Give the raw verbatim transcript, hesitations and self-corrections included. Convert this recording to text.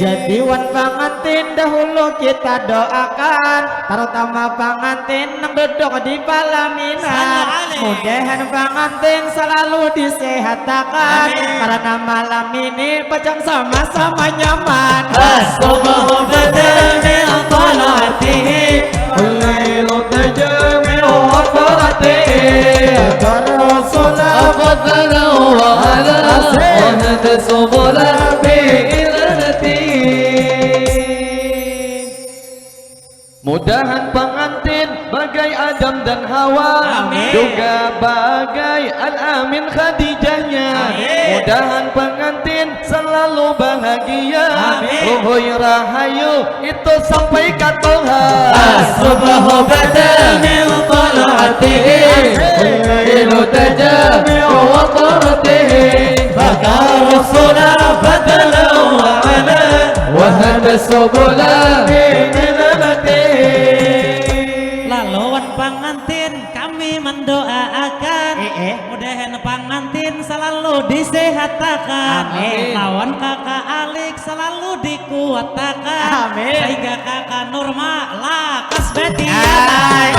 Jadi wan pangantin dahulu kita doakan, terutama pangantin nang duduk di palaminan. Mudahan pangantin selalu disehatakan karena malam ini pacang sama-sama nyaman. As-subhu bada min talatihi, al-lailu tajami wa faratihi, Rasulullah fadlan wa ala, wa hada subula bi iradatihi. Mudahan pangantin bagai Adam dan Hawa, juga bagai Al-Amin Khadijahnya. Mudahan pangantin selalu bahagia. Ruhui rahayu itu sampai ka Tuhan. As-subhu bada min talatihi, al-lailu tajami wa faratihi, baka Rasulullah fadlan wa ala, wa hada subula bi iradatihi. Lalu wan pangantin kami mandoaakan, mudahan pangantin salalu disehatakan. Lawan kaka Alik salalu dikuatakan. Sahingga kaka Nurma lakas batian.